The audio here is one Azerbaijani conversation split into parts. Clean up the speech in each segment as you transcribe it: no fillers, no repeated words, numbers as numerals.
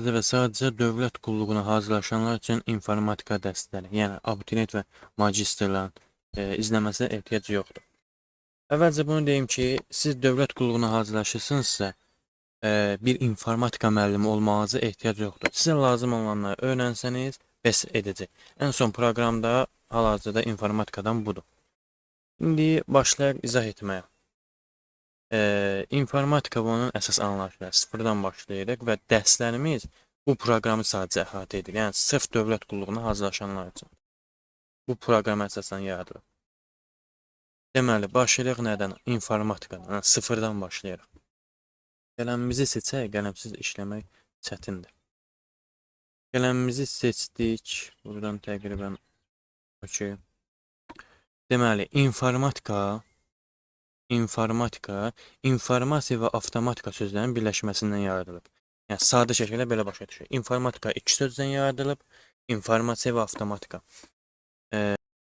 Və sadəcə dövlət qulluğuna hazırlaşanlar üçün informatika dərsləri, yəni abituriyent və magistrların izləməsinə ehtiyac yoxdur. Əvvəlcə bunu deyim ki, siz dövlət qulluğuna hazırlaşırsınızsa, bir informatika müəllimi olmağınıza ehtiyac yoxdur. Sizə lazım olanları öyrənsəniz, bəs edəcək. Ən son proqramda hal-hazırda informatikadan budur. İndi başlayaq izah etməyə. İnformatika və onun əsas anlayışları sıfırdan başlayırıq və dərslərimiz bu proqramı sadəcə əhatə edir. Yəni sırf dövlət qulluğuna hazırlaşanlar üçün. Bu proqrama əsasən yaradılır. Deməli, başlayırıq nədən? İnformatikadan. Yəni, sıfırdan başlayırıq. Qələmimizi seçək, qələmsiz işləmək çətindir. Qələmimizi seçdik. Buradan təqribən okey. Deməli, informatika, informasiya və avtomatika sözlərinin birləşməsindən yaradılıb. Yəni, sadə şəkildə belə başa düşür. İnformatika iki sözdən yaradılıb, informasiya və avtomatika.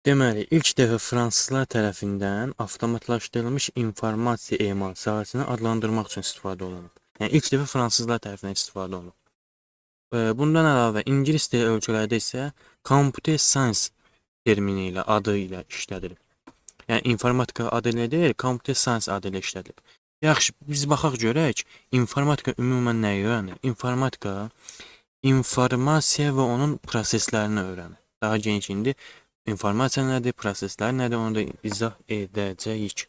Deməli, ilk dəfə fransızlar tərəfindən avtomatlaşdırılmış informasiya emal sahəsini adlandırmaq üçün istifadə olunub. Yəni, ilk dəfə fransızlar tərəfindən istifadə olunub. Bundan əlavə, ingilis dili ölkələrdə isə computer science termini ilə, adı ilə işlədilib. Yəni, informatika adı ilə deyil, computer science adı ilə işlədilib. Yaxşı, biz baxaq görək, informatika ümumən nəyi öyrənir? İnformatika, informasiya və onun proseslərini öyrənir. Daha geniş indi informasiya nədir, proseslər nədir, onu da izah edəcəyik.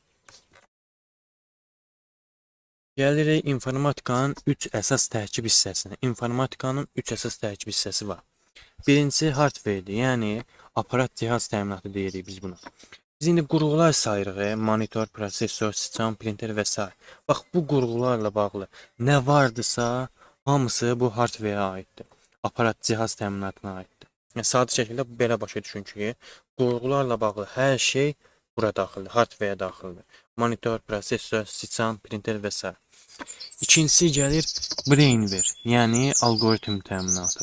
Gəlirik informatikanın 3 əsas tərkib hissəsinə. İnformatikanın 3 əsas tərkib hissəsi var. Birincisi hardware-dir, yəni aparat cihaz təminatı deyirik biz buna. Biz indi qurğular sayırıq, monitor, prosesor, sıçan, printer və s. Bax, bu qurğularla bağlı nə vardısa, hamısı bu hardware-ə aiddir. Aparat cihaz təminatına aiddir. Yəni, sadə şəkildə belə başa düşün ki, qurğularla bağlı hər şey bura daxildir, hardware-ə daxildir. Monitor, prosesor, sıçan, printer və s. İkincisi gəlir brainware, yəni alqoritm təminatı.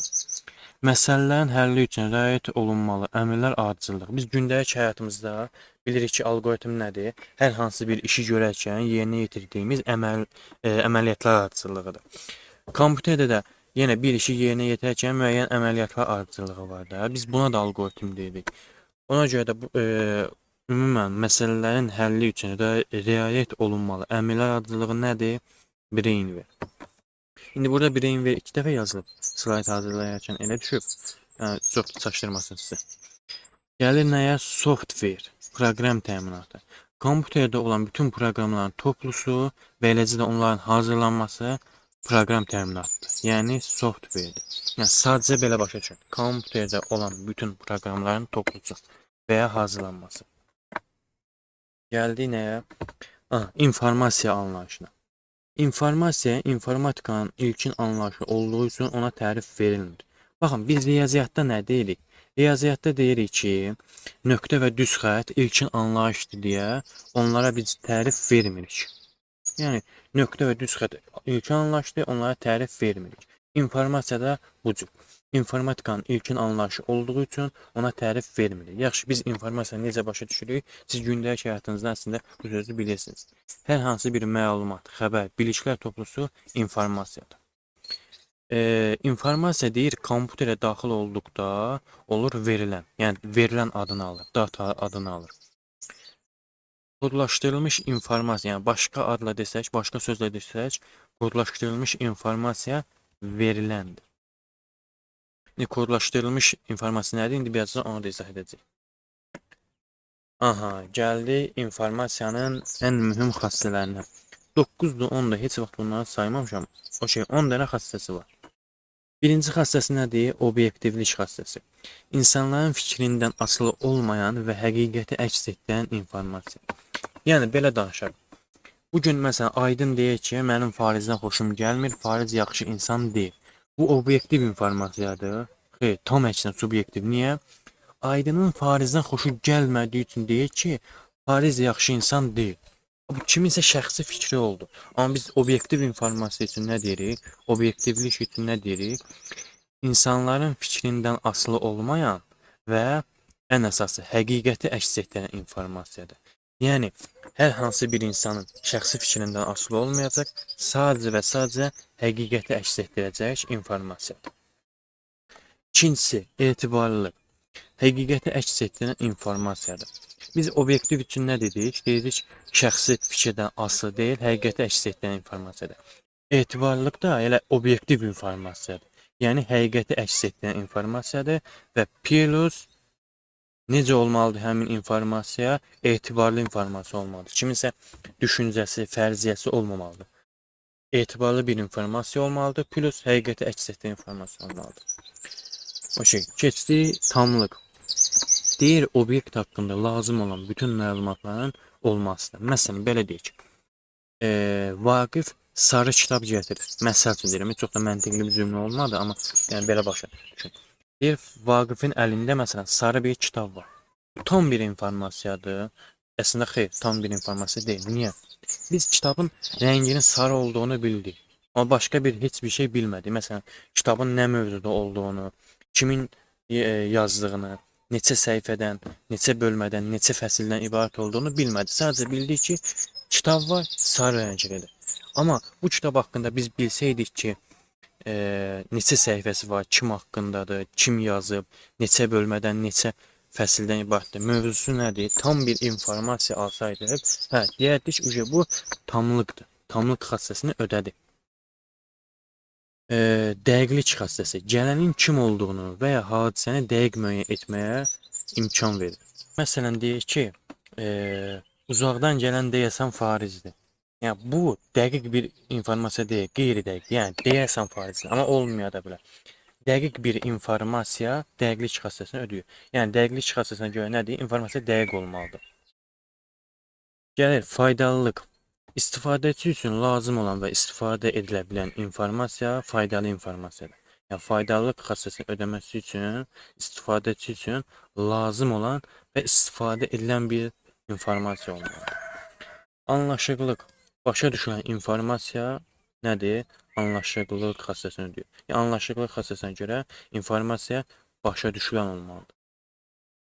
Məsələlərin həlli üçün riayət olunmalı əmrlər ardıcıllığı. Biz gündəlik həyatımızda bilirik ki, alqoritm nədir? Hər hansı bir işi görərkən yerinə yetirdiyimiz əməliyyatlar ardıcıllığıdır. Kompüterdə də yenə bir işi yerinə yetirərkən müəyyən əməliyyatlar ardıcıllığı var da. Biz buna da alqoritm deyirik. Ona görə də bu, ümumən məsələlərin həlli üçün riayət olunmalı əmrlər ardıcıllığı nədir? Brainware. İndi burada brainware 2 dəfə yazılıb. Slayd hazırlayarkən elə düşüb. Yəni, çox çaşdırmasın sizi. Gəlir nəyə? Software, proqram təminatı. Kompüterdə olan bütün proqramların toplusu və eləcə də onların hazırlanması proqram təminatıdır. Yəni softwaredir. Yəni sadəcə belə başa düşün. Kompüterdə olan bütün proqramların toplusu və ya hazırlanması. Gəldik nəyə? Aha, informasiya anlayışına. İnformasiya, informatikanın ilkin anlayışı olduğu üçün ona tərif verilmir. Baxın, biz riyaziyyatda nə deyirik? Riyaziyyatda deyirik ki, nöqtə və düz xətt ilkin anlayışdır deyə onlara biz tərif vermirik. Yəni, nöqtə və düz xətt ilkin anlayışdır, onlara tərif vermirik. İnformasiya da bu cür. İnformatikanın ilkin anlayışı olduğu üçün ona tərif vermirik. Yaxşı, biz informasiyanı necə başa düşürük? Siz gündəlik həyatınızda əslində bu sözü bilirsiniz. Hər hansı bir məlumat, xəbər, biliklər toplusu informasiyadır. İnformasiya deyir, kompüterə daxil olduqda olur verilən, yəni verilən adını alır, data adını alır. Kodlaşdırılmış informasiya, yəni başqa adla desək, başqa sözlə desək, kodlaşdırılmış informasiya veriləndir. İndi kodlaşdırılmış informasiya nədir? İndi birazdan onu da izah edəcəyik. Aha, gəldi informasiyanın ən mühüm xassələrinə. 9-dur, 10-dur, heç vaxt bunları saymamışam. Okey, 10 dənə xassəsi var. Birinci xassəsi nədir? Obyektivlik xassəsi. İnsanların fikrindən asılı olmayan və həqiqəti əks etdirən informasiya. Yəni, belə danışaq. Bugün, məsələn, Aydın deyir ki, mənim Farizdən xoşum gəlmir, Fariz yaxşı insan deyil. Bu obyektiv informasiyadır. Xeyr, tam əksinə subyektiv. Niyə? Aydının Farizdən xoşu gəlmədiyi üçün deyir ki, Fariz yaxşı insan deyil. Bu kiminsə şəxsi fikri oldu. Amma biz obyektiv informasiya üçün nə deyirik? Obyektivlik üçün nə deyirik? İnsanların fikrindən asılı olmayan və ən əsası həqiqəti əks etdirən informasiyadır. Yəni, Hər hansı bir insanın şəxsi fikrindən asılı olmayacaq, sadəcə və sadəcə həqiqəti əks etdirəcək informasiyadır. İkincisi, etibarlılıq. Həqiqəti əks etdirən informasiyadır. Biz obyektiv üçün nə dedik? Dedik, şəxsi fikirdən asılı deyil, həqiqəti əks etdirən informasiyadır. Etibarlılıq da elə obyektiv informasiyadır. Yəni, həqiqəti əks etdirən informasiyadır və plus necə olmalıdır həmin informasiya? Etibarlı informasiya olmalıdır. Kiminsə düşüncəsi, fərziyyəsi olmamalıdır. Etibarlı bir informasiya olmalıdır, plus həqiqəti əks etdirən informasiya olmalıdır. Okey, keçdik tamlıq. Deyir, obyekt haqqında lazım olan bütün məlumatların olmasıdır. Məsələn, belə deyək. Vaqif sarı kitab gətirir. Məsəl üçün deyirəm, çox da məntiqli bir cümlə olmadı, amma yəni belə başa düşün. Deyir, Vaqifin əlində məsələn sarı bir kitab var. Tam bir informasiyadır. Əslində xeyr, tam bir informasiya deyil. Niyə? Biz kitabın rənginin sarı olduğunu bildik. Amma başqa bir heç bir şey bilmədik. Məsələn, kitabın nə mövzuda olduğunu, kimin yazdığını, neçə səhifədən, neçə bölmədən, neçə fəsildən ibarət olduğunu bilmədik. Sadəcə bildik ki, kitab var, sarı rənglidir. Amma bu kitab haqqında biz bilsəydik ki, neçə səhifəsi var, kim haqqındadır, kim yazıb, neçə bölmədən, neçə fəsildən ibarətdir, mövzusu nədir, tam bir informasiya alsaydıq, hə, deyərdik ki, bu tamlıqdır, tamlıq xassəsini ödədi. Dəqiqlik xassəsi, gələnin kim olduğunu və ya hadisəni dəqiq müəyyən etməyə imkan verir. Məsələn, deyək ki, uzaqdan gələn deyəsən farizdir. Yəni, bu dəqiq bir informasiya deyil, qeyri-dəqiq. Yəni, deyəsən farizdir, amma olmaya da bilər. Dəqiq bir informasiya dəqiqlik xassəsini ödəyir. Yəni, dəqiqlik xassəsinə görə nədir? İnformasiya dəqiq olmalıdır. Gəlir, faydalılıq. İstifadəçi üçün lazım olan və istifadə edilə bilən informasiya faydalı informasiyadır. Yəni, faydalılıq xassəsini ödəməsi üçün, istifadəçi üçün lazım olan və istifadə edilən bir informasiya olmalıdır. Anlaşıqlıq. Başa düşülən informasiya nədir? Anlaşıqlıq xassəsini ödəyir. Yəni, anlaşıqlıq xassəsinə görə informasiya başa düşülən olmalıdır.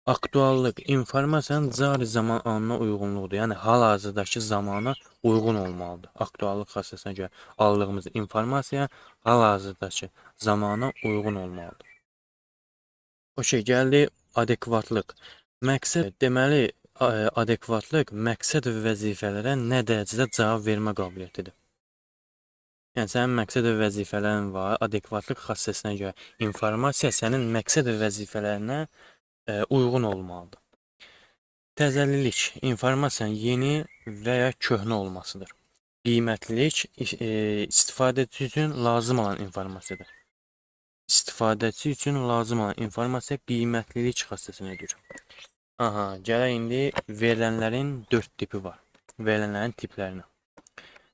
Aktuallıq. İnformasiyanın cari zaman anına uyğunluqdur. Yəni, hal-hazırdakı zamana uyğun olmalıdır. Aktuallıq xassəsinə görə aldığımız informasiya hal-hazırdakı zamana uyğun olmalıdır. Okey, gəldi adekvatlıq. Məqsəd, deməli, adekvatlıq məqsəd və vəzifələrə nə dərəcədə cavab vermə qabiliyyətidir. Yəni, sənin məqsəd və vəzifələrin var, adekvatlıq xassəsinə görə informasiya sənin məqsəd və vəzifələrinə uyğun olmalıdır. Təzəlilik, informasiyanın yeni və ya köhnə olmasıdır. Qiymətlilik, istifadəçi üçün lazım olan informasiyadır. İstifadəçi üçün lazım olan informasiya qiymətlilik xassəsini ödəyir. Aha, gələk indi verilənlərin 4 tipi var. Verilənlərin tiplərinə.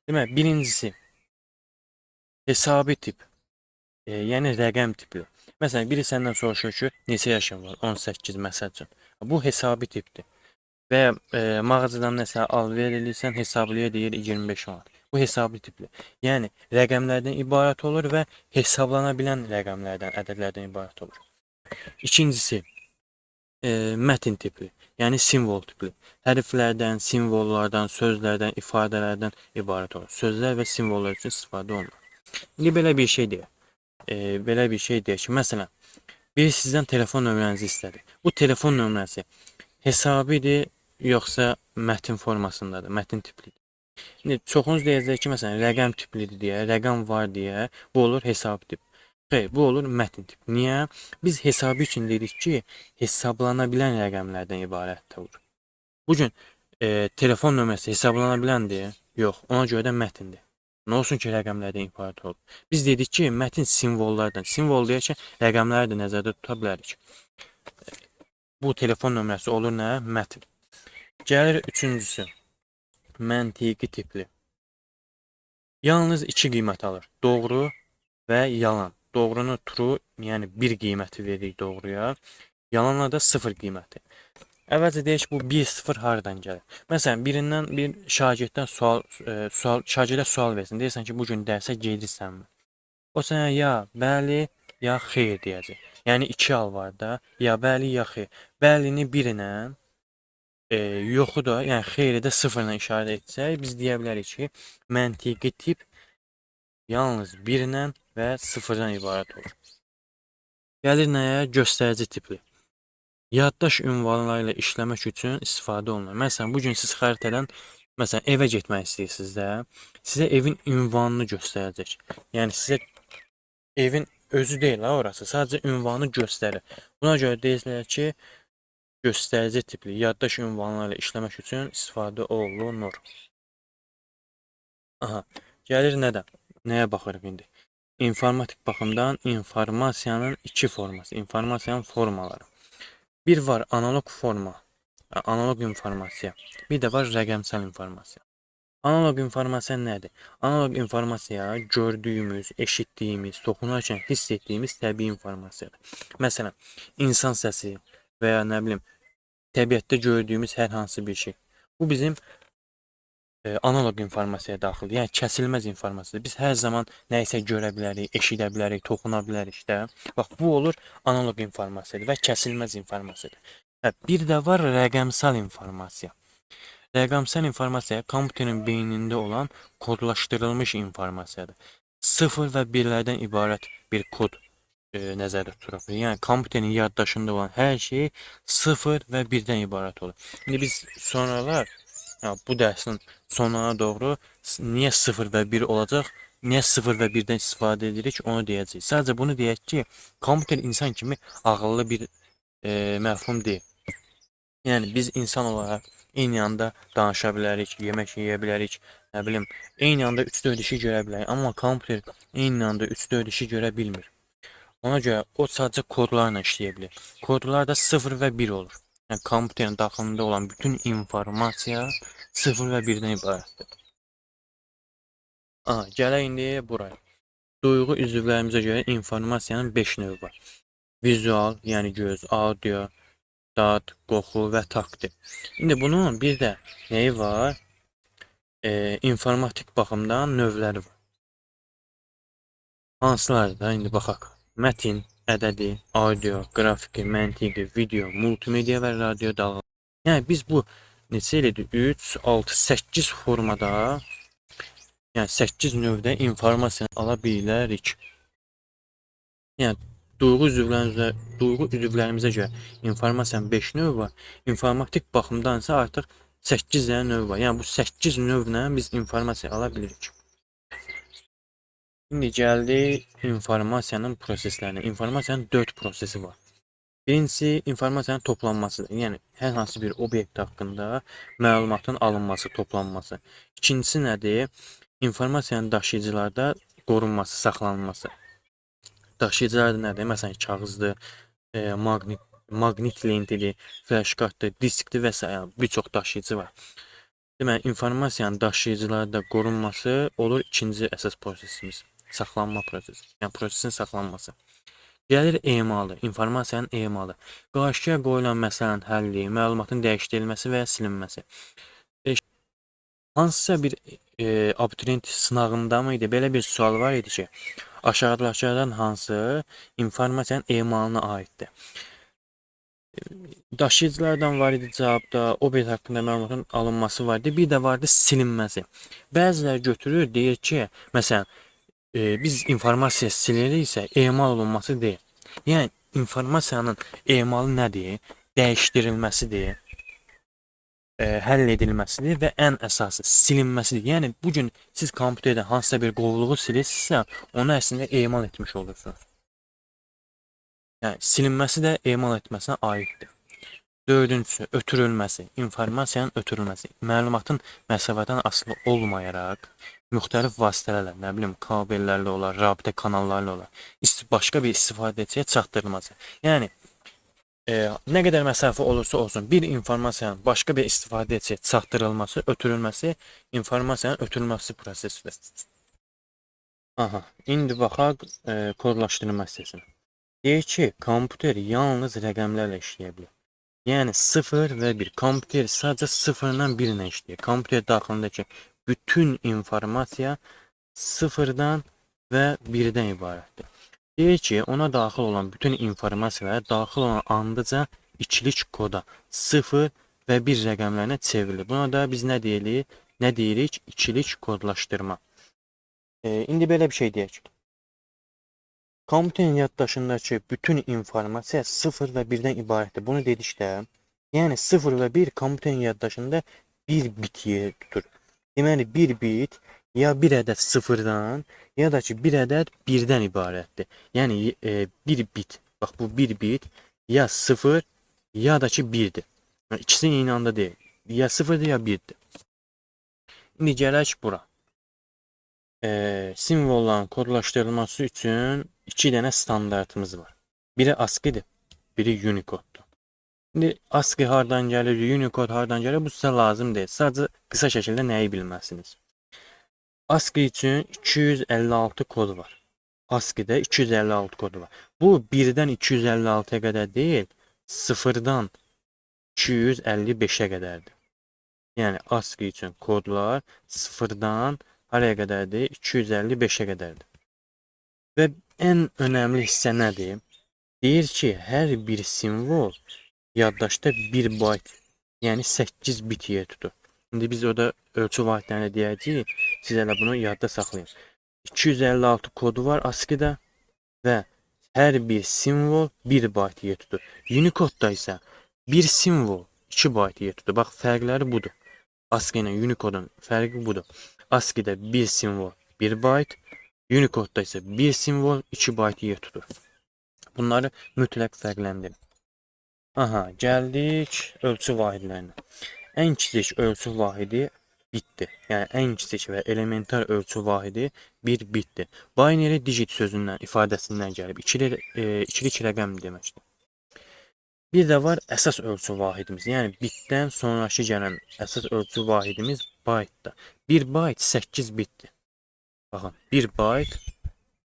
Demək, birincisi, hesabi tip, yəni rəqəm tipli. Məsələn, biri səndən soruşur ki, neçə yaşın var? 18 məsəl üçün. Bu hesabi tipdir. Və ya mağazadan nəsə alver eləyirsən, hesablaya deyir 25 manat. Bu hesabi tipli. Yəni, rəqəmlərdən ibarət olur və hesablana bilən rəqəmlərdən, ədədlərdən ibarət olur. İkincisi, mətn tipli, yəni simvol tipli. Hərflərdən, simvollardan, sözlərdən, ifadələrdən ibarət olur. Sözlər və simvollar üçün istifadə olunur. İndi belə bir şey deyək. Belə bir şey deyək ki, məsələn, biri sizdən telefon nömrənizi istədi. Bu telefon nömrəsi hesabidir, yoxsa mətn formasındadır, mətn tiplidir. İndi çoxunuz deyəcək ki, məsələn, rəqəm tiplidir deyə, rəqəm var deyə, bu olur hesabi tip. Xeyr, bu olur mətn tip. Niyə? Biz hesabi üçün dedik ki, hesablana bilən rəqəmlərdən ibarət olur. Bugün telefon nömrəsi hesablana biləndir? Yox, ona görə də mətndir. Nə olsun ki, rəqəmlərdən ibarət olur. Biz dedik ki, mətn simvollardan. Simvol deyək ki, rəqəmləri də nəzərdə tuta bilərik. Bu telefon nömrəsi olur nə? Mətn. Gəlir üçüncüsü. Məntiqi tipli. Yalnız iki qiymət alır. Doğru və yalan. Doğrunu true, yəni bir qiyməti veririk doğruya. Yalanla da sıfır qiyməti. Əvvəlcə deyək ki, bu 1-0 hardan gəlir? Məsələn, birindən bir şagirddən şagirdə sual versin. Deyirsən ki, bu gün dərsə gedirsənmi? O sənə ya bəli, ya xeyr deyəcək. Yəni, iki hal var da. Ya bəli, ya xeyr. Bəlini 1 ilə, Yoxu da, yəni xeyri də 0 ilə işarə etsək, biz deyə bilərik ki, məntiqi tip yalnız 1-lə və 0-dan ibarət olur. Gəlir nəyə? Göstərici tipli. Yaddaş ünvanları ilə işləmək üçün istifadə olunur. Məsələn, bu gün siz xəritədən məsələn, evə getmək istəyirsiniz də, sizə evin ünvanını göstərəcək. Yəni sizə evin özü deyil ha orası, sadəcə ünvanı göstərir. Buna görə deyirlər ki, göstərici tipli yaddaş ünvanları ilə işləmək üçün istifadə olunur. Aha, gəlir nədən? Nəyə baxırıq indi? İnformatik baxımdan informasiyanın iki forması, informasiyanın formaları. Bir var analog forma, analog informasiya. Bir də var rəqəmsal informasiya. Analog informasiya nədir? Analog informasiya gördüyümüz, eşitdiyimiz, toxunarkən hiss etdiyimiz təbii informasiyadır. Məsələn, insan səsi və ya nə bilim, təbiətdə gördüyümüz hər hansı bir şey. Bu bizim analog informasiyaya daxildir. Yəni kəsilməz informasiyadır. Biz hər zaman nə isə görə bilərik, eşidə bilərik, toxuna bilərik də. Bax, bu olur analog informasiyadır və kəsilməz informasiyadır. Hə, bir də var rəqəmsal informasiya. Rəqəmsal informasiya kompüterin beynində olan kodlaşdırılmış informasiyadır. 0 və 1-lərdən ibarət bir kod nəzərdə tuturuq. Yəni kompüterin yaddaşında olan hər şey 0 və 1-dən ibarət olur. İndi biz sonralar, yəni bu dərsin sonuna doğru niyə 0 və 1 olacaq, niyə 0 və 1-dən istifadə edirik, onu deyəcəyik. Sadəcə bunu deyək ki, kompüter insan kimi ağıllı bir məfhum deyil. Yəni biz insan olaraq eyni anda danışa bilərik, yemək yeyə bilərik, nə bilim, eyni anda 3-4 işi görə bilərik. Amma kompüter eyni anda 3-4 işi görə bilmir. Ona görə o sadəcə kodlarla işləyə bilir. Kodlar da 0 və 1 olur. Yəni kompüterin daxilində olan bütün informasiya 0 və 1-dən ibarətdir. Aha, gələk indi buraya. Duyğu üzvlərimizə görə informasiyanın 5 növü var. Vizual, yəni göz, audio, dad, qoxu və taktil. İndi bunun bir də nəyi var? İnformatik baxımdan növləri var. Hansılardır da? İndi baxaq. Mətin, ədədi, audio, qrafiki, məntiqi, video, multimedia və radio dalğa. Yəni biz bu neçə elədi? 3, 6, 8 formada, yəni 8 növdə informasiya ala bilərik. Yəni duyğu üzvlərimizə görə informasiyanın 5 növü var. İnformatik baxımdan isə artıq 8 dənə növ var. Yəni bu 8 növlə biz informasiya ala bilirik. İndi gəldik informasiyanın proseslərinə. İnformasiyanın 4 prosesi var. Birincisi informasiyanın toplanmasıdır. Yəni hər hansı bir obyekt haqqında məlumatın alınması, toplanması. İkincisi nədir? İnformasiyanın daşıyıcılarda qorunması, saxlanılması. Daşıyıcılar da nədir? Məsələn, kağızdır, maqnit lentidir, flash kartdır, diskdir və s. Bir çox daşıyıcı var. Deməli, informasiyanın daşıyıcılarda qorunması olur ikinci əsas prosesimiz. Saxlanma prosesi. Yəni prosesin saxlanması. Gəlir emalı, informasiyanın emalı. Qarşıya qoyulan məsələnin həlli, məlumatın dəyişdirilməsi və ya silinməsi. Hansısa bir abituriyent sınağında mı idi? Belə bir sual var idi ki, aşağıdakılardan hansı informasiyanın emalına aiddir? Daşıyıcılardan var idi cavabda, obyekt haqqında məlumatın alınması var idi. Bir də vardı silinməsi. Bəziləri götürür, deyir ki, məsələn, biz informasiya siliriksə, emal olunması deyil. Yəni, informasiyanın emalı nədir? Dəyişdirilməsidir, həll edilməsidir və ən əsası silinməsidir. Yəni, bugün siz kompüterdə hansısa bir qovluğu silirsinizsə, onu əslində emal etmiş olursunuz. Yəni, silinməsi də emal etməsinə aiddir. Dördüncüsü, ötürülməsi, informasiyanın ötürülməsi. Məlumatın məsafədən asılı olmayaraq müxtəlif vasitələrlə, nə bilim, kabellərlə olar, rabitə kanallarla olar, başqa bir istifadəçiyə çatdırılması. Yəni, nə qədər məsafə olursa olsun, bir informasiyanın başqa bir istifadəçiyə çatdırılması, ötürülməsi, informasiyanın ötürülməsi prosesidir. Aha, indi baxaq kodlaşdırma hissəsinə. Deyir ki, kompüter yalnız rəqəmlərlə işləyə bilir. Yəni 0 və 1. Kompüter sadəcə 0-dan 1 ilə işləyir. Kompüter daxilindəki bütün informasiya 0-dan və 1-dən ibarətdir. Deyir ki, ona daxil olan bütün informasiyalara daxil olan andıca ikilik koda 0 və 1 rəqəmlərinə çevrilir. Buna da biz nə deyirik? Nə deyirik? İkilik kodlaşdırma. İndi belə bir şey deyək. Kompüterin yaddaşındakı bütün informasiya 0 və 1-dən ibarətdir. Bunu dedikdə, yəni 0 və 1 kompüterin yaddaşında 1 bit yer tutur. Deməli, 1 bit ya 1 ədəd 0-dan, ya da ki 1 ədəd 1-dən ibarətdir. Yəni 1 bit, bax bu 1 bit ya 0 ya da ki 1-dir. Yəni, ikisi eyni anda deyil. Ya 0-dır ya 1-dir. İndi gələk bura. Simvolların kodlaşdırılması üçün 2 dənə standartımız var. Biri ASCII-dir, biri Unicode-dur. İndi ASCII hardan gəlir, Unicode hardan gəlir, bu sizə lazım deyil. Sadəcə qısa şəkildə nəyi bilməlisiniz? ASCII üçün 256 kod var. ASCII-də 256 kodu var. Bu 1-dən 256-ya qədər deyil, 0-dan 255-ə qədərdir. Yəni ASCII üçün kodlar 0-dan haraya qədərdir? 255-ə qədərdir. Və ən önəmli hissə nədir? Deyir ki, hər bir simvol yaddaşda 1 bayt, yəni 8 bit yer tutur. İndi biz orada ölçü vahidlərini deyəcəyik. Siz elə bunu yadda saxlayın. 256 kodu var ASCII-də və hər bir simvol 1 bayt yer tutur. Unicode-da isə bir simvol 2 bayt yer tutur. Bax, fərqləri budur. ASCII ilə Unicode-un fərqi budur. ASCII-də bir simvol 1 bayt, Unicode-da isə bir simvol 2 bayt yer tutur. Bunları mütləq fərqləndirin. Aha, gəldik ölçü vahidlərinə. Ən kiçik ölçü vahidi bitdir. Yəni ən kiçik və elementar ölçü vahidi bir bitdir. Binary digit sözündən, ifadəsindən gəlib. İkilik rəqəm deməkdir. Bir də var əsas ölçü vahidimiz. Yəni bitdən sonrakı gələn əsas ölçü vahidimiz baytdır. 1 bayt 8 bitdir. Baxın, 1 bayt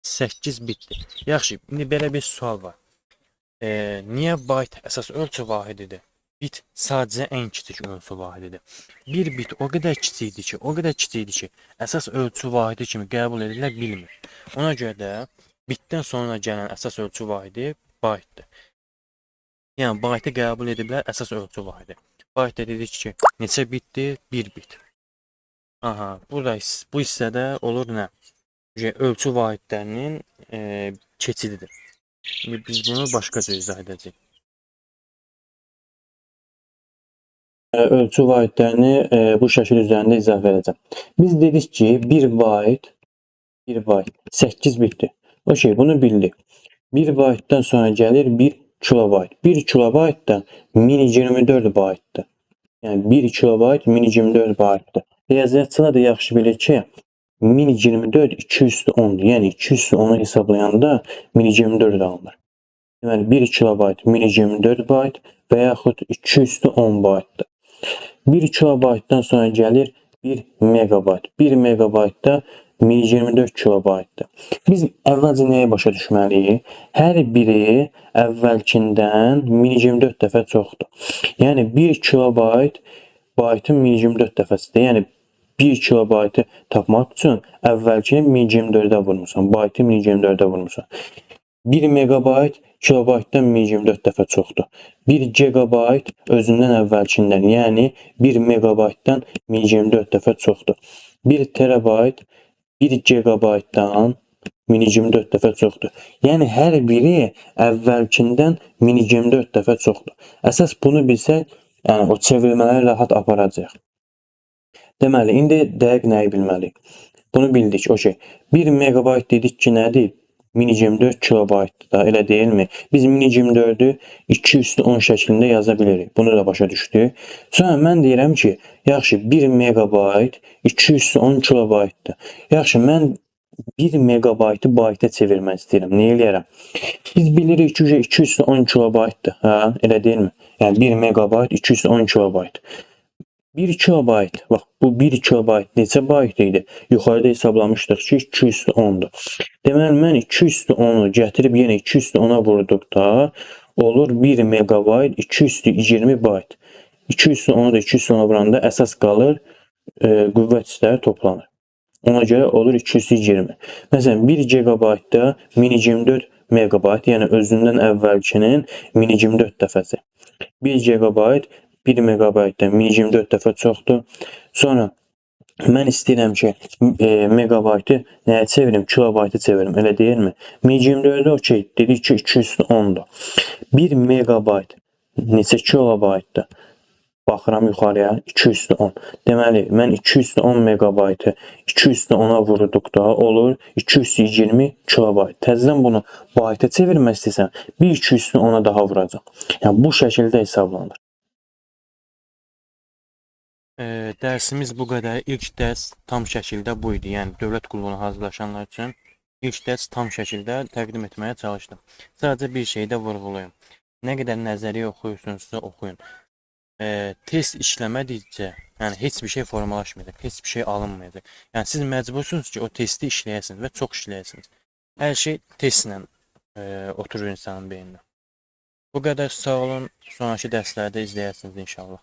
8 bitdir. Yaxşı, indi belə bir sual var. Niyə bayt əsas ölçü vahididir? Bit sadəcə ən kiçik ölçü vahididir. Bir bit o qədər kiçikdir ki, o qədər kiçikdir ki, əsas ölçü vahidi kimi qəbul edilə bilmir. Ona görə də bitdən sonra gələn əsas ölçü vahidi baytdır. Yəni baytı qəbul ediblər əsas ölçü vahidi. Bayt da dedik ki, neçə bitdir? 1 bit. Aha, burada bu hissədə olur nə? Ölçü vahidlərinin keçididir. İndi biz bunu başqaca izah edəcəyik. Ölçü vahidlərini bu şəkil üzərində izah verəcəm. Biz dedik ki, 1 bayt 8 bitdir. Okey, bunu bildik. 1 baytdan sonra gəlir 1 kilobayt. 1 kilobayt da 1024 baytdır. Yəni 1 kilobayt 1024 baytdır. Riyaziyyatçılar da yaxşı bilir ki, 1024 210-dur. Yəni 210-u hesablayanda 1024 alınır. Deməli 1 kilobayt 1024 bayt və yaxud 210 baytdır. 1 kilobaytdan sonra gəlir 1 megabayt. 1 megabayt da 1024 kilobaytdır. Biz əvvəlcə nəyi başa düşməliyik? Hər biri əvvəlkindən 1024 dəfə çoxdur. Yəni 1 kilobayt baytın 1024 dəfəsidir. Yəni 1 kilobaytı tapmaq üçün əvvəlkini 1024-ə vurmusan, baytı 1024-ə vurmusan. 1 megabayt kilobaytdan 1024 dəfə çoxdur. 1 gigabayt özündən əvvəlkindən, yəni 1 megabaytdan 1024 dəfə çoxdur. 1 terabayt 1 gigabaytdan 1024 dəfə çoxdur. Yəni hər biri əvvəlkindən 1024 dəfə çoxdur. Əsas bunu bilsək, yəni o çevirmələri rahat aparacaq. Deməli, indi dəqiq nəyi bilməliyik? Bunu bildik, okey. 1 megabayt dedik ki, nədir? 1024 kilobaytdır da, elə deyilmi? Biz 1024-ü 2 üstü 10 şəklində yaza bilirik. Bunu da başa düşdük. Sonra mən deyirəm ki, yaxşı, 1 megabayt 2 üstü 10 kilobaytdır. Yaxşı, mən 1 megabaytı bayta çevirmək istəyirəm. Nə eləyərəm? Biz bilirik ki, 2 üstü 10 kilobaytdır. Hə, elə deyilmi? Yəni 1 megabayt 2 üstü 10 kilobayt. 1 kilobayt, bax bu 1 kilobayt neçə bayt idi? Yuxarıda hesablamışdıq ki, 2 üstü 10-dur. Deməli, mən 2 üstü 10-u gətirib yenə 2 üstü 10-a vurduqda olur 1 megabayt 2 üstü 20 bayt. 2 üstü 10-u da 2 üstü 10-a vuranda əsas qalır, qüvvət hissələri toplanır. Ona görə olur 2 üstü 20. Məsələn, 1 gigabaytda 1024 megabayt, yəni özündən əvvəlkinin 1024 dəfəsi. 1 gigabayt 1 meqabaytdan 1024 dəfə çoxdur. Sonra mən istəyirəm ki, meqabaytı nəyə çevirim? Kilobayta çevirim. Elə deyilmi? 1024-ü okey. Dedik ki, 210-dur. 1 meqabayt neçə kilobaytdır? Baxıram yuxarıya 210. Deməli, mən 210 meqabaytı 210-a vurduqda olur 220 kilobayt. Təzədən bunu bayta çevirmək istəsəm, bir 210-a daha vuracağam. Yəni bu şəkildə hesablanır. Dərsimiz bu qədər. İlk dərs tam şəkildə bu idi. Yəni dövlət qulluğuna hazırlaşanlar üçün ilk dərs tam şəkildə təqdim etməyə çalışdım. Sadəcə bir şeyi də vurğulayım. Nə qədər nəzəriyyə oxuyursunuzsa oxuyun. Test işləmədikcə, yəni heç bir şey formalaşmayacaq, heç bir şey alınmayacaq. Yəni siz məcbursunuz ki, o testi işləyəsiniz və çox işləyəsiniz. Hər şey testlə oturur insanın beyninə. Bu qədər, sağ olun. Sonrakı dərslərdə izləyərsiniz inşallah.